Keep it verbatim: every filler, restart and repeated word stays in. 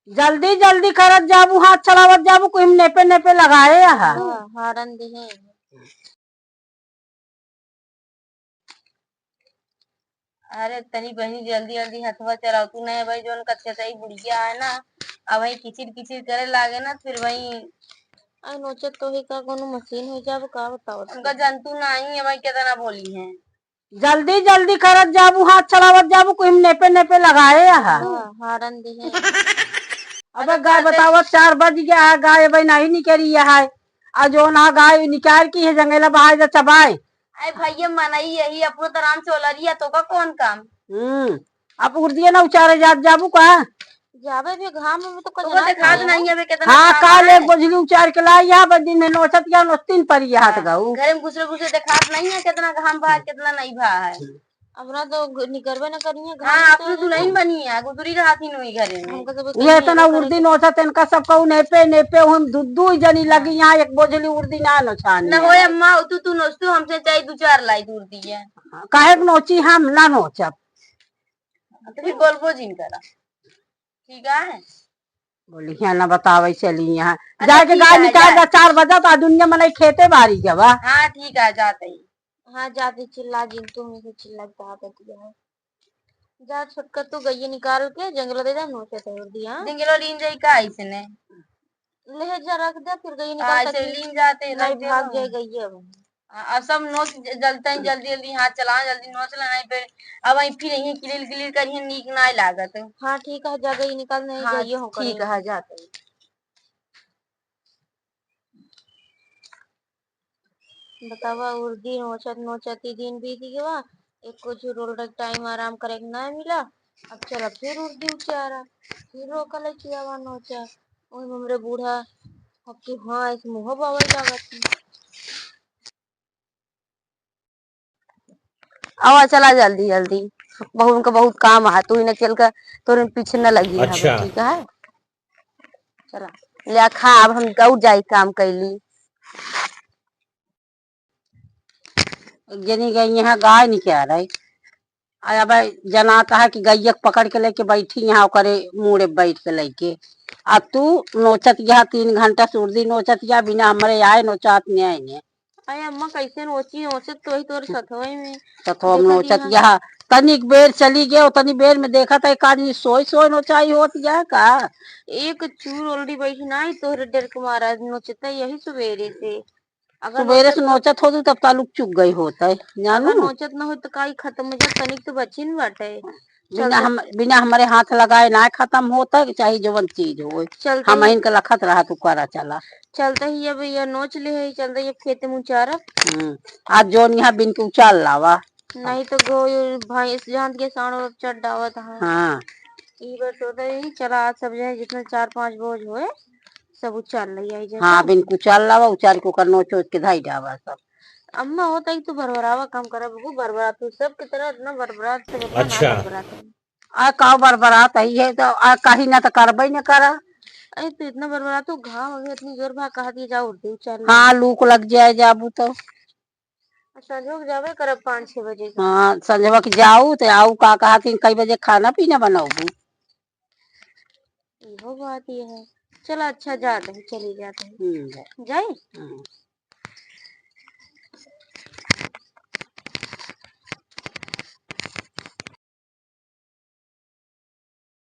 जल्दी जल्दी करत जाबू, हाथ चलावत जाबू, कोई नेपे नेपे लगाए यहाँ। हाँ, हारन दिहे। अरे तनी बहिनी जल्दी जल्दी हथवा चलाओ तू, नहीं भाई जौन कच्चा चाही बुढ़िया है ना, अब वही किचिर किचिर करे लागे ना, फिर वही। अरे नोचत तो ही का कोनो मशीन हो जाब का बताओ। उनका जनतू नहीं है भाई, कितना बोली है। जल्दी जल्दी करत जाबू, हाथ चलावत जाबू, कोई नेपे नेपे लगाए यहाँ। हाँ, हारन दिहे। अबे गाय बतावत चार बज गया है, गाय अबे नहीं निकली है। आ जो ना गाय निकाल की है जंगला बहाय जा चबाए। अरे भैया मनई यही अपनो तो राम चोलरिया तो का कौन काम। हम्म। अब उर्दिया ना उचारे जात जाबू का? जाबे भी घाम में तो कुछ ओकर ना देखात खाए। नहीं है, अबे कितना हाँ, घाम काल है। एक बोझली उचार के लाई, यहाँ बस दिन में नोचत या नोचतीन पर ये हाथ हाँ, गऊ। घरे में घुसरे घुसरे देखात नहीं है, कितना घाम भा है, कितना नहीं भा है। अपना तो ग-, निकरबे न करी है, घाम हाँ, में तो अपनी है। दुल्हन बनी है, गुजरी रहत ही नहीं घरे में। हमका तो उहे कहीं इतना नहीं उर्दी करे। नोचत इनका सब कहू नेपे, नेपे, हम दू, दू जनी हाँ। लगी यहाँ, एक बोझली उर्दी ना नोचानी न है। होए अम्मा, तू, तू नोच, तू हमसे चाहे दू चार लाई उर्दी है। काहे के नोची हम ना नोचब। तो फिर बोलबो जिन करा। ठीक है। बोली, "हियाँ ना बतावे चली यहाँ।" अच्छा, जाए के ठीक गाय है, निकाल जा। जा, चार बजा तो दुनिया मनई खेते बारी जवा। हाँ, ठीक है, जाते ही। हाँ, जाते चिल्ला जिन, तुम इसे चिल्ला बता दिया है। जा छोटका तू गइया निकाल के जंगलो दे जा, नोचे तोड़ दिया। जंगलो लीन जाई का इसने? ले जा रख दे, फिर गइया निकाल हाँ, के ऐसे लीन जाते, नहीं रख दे भाग ना। जाए गइया अब। आ, आ सब नोच ज-, जलते हैं, जल्दी, जल्दी हाथ चला, जल्दी नोच ले, नहीं पे अब वहीं फिर यहीं किलिल किलिल करिए, नीक ना लागत। हाँ, ठीक है, जा गई निकाल, नहीं हाँ, जाइए हो ठीक करे। है, जाते हैं। बतावा, उर्दी नोचत नोचत ही दिन बीत गवा, एको झुर ओल्ड टाइम आराम करे के ना मिला। अब चला फिर उर्दी उचारा, फिर रोका ले कि आवा नोचा। ओही में हमरे बूढ़ा अब कि हाँ, इस मुँह बावल लागत है। आवा, चला जल्दी, जल्दी। बहू, उनका बहुत काम है, तू ही न चल के तोरे पीछे न लगी है, अच्छा। ठीक है? चला, ले खा, अब हम दौड़ जाई काम कैली। एक जनी गई यहाँ गाय निकाल आई। आ अब जनाता है कि गैया के पकड़ के लेके बैठी यहाँ ओकरे मूड़े बैठ के लेके। आ तू नोचत यहाँ तीन घंटा से उर्दी नोचत यहाँ बिना हमरे आए नोचात न्याय ने। अरे अम्मा, कैसे नोची? नोचत तो वही तोरे सथवे में। सथवा में देखा नोचत दिया। यहाँ तनिक बेर चली गए, उतनी बेर में देखा था एक आदमी सोई सोई नोचाई होत यहाँ का। एक चूर already बैठी ना, तोहरे डर के मारा नोचता यही सुबेरे से। अगर सुबेरे से नोचत नोचत होतू तब तालुक चुक गई होत है, जानू? अगर नोचत ना होत तो काई खत्म हो जात, तनिक तो बची न बाटे। बिना चलते हम, बिना हमरे हाथ लगाए ना खत्म होत है, चाहे जवन चीज होए। चलते हम ही इनके लखत रहा तू करा चला। चलते ही अब ये नोच ले है, चलते ही अब खेते में उचारब। हम्म, आज जोन यहाँ बिन के उचार लावा। नहीं तो गो, ये भैंस जान के साँड़ और चट डावत है। हाँ। ई बार सोचा ही चला आज सब जो है जितना चार पाँच बोझ होए, सब उचार ले आई जाए। हाँ, बिन के उचार लावा, उचार के ओकर नोच ओच के धाई डावा सब। अम्मा होता ही तू बरबरावा काम करा बबू, बरबरा तू सबके तरह इतना बरबरा से बता ना अच्छा। बरबरा तू। आ काव बरबरात ही है तो आ कहीं ना तो करबे न करा। अरे तू इतना बरबरा तू घाम अभी इतनी जोर भा कहा दिए जाओ उर्दी उचार ले। हाँ, लूक लग जाए जाबू तो। आ संझो के जाबे करब पाँच छह बजे के। हाँ, संझवा के जाऊ तो आऊ का कहा थी कई बजे खाना पीना बनाऊबू। इहो बात ये है। चला अच्छा जात है, चली जात है। हम्म, जा। जाई? हम्म।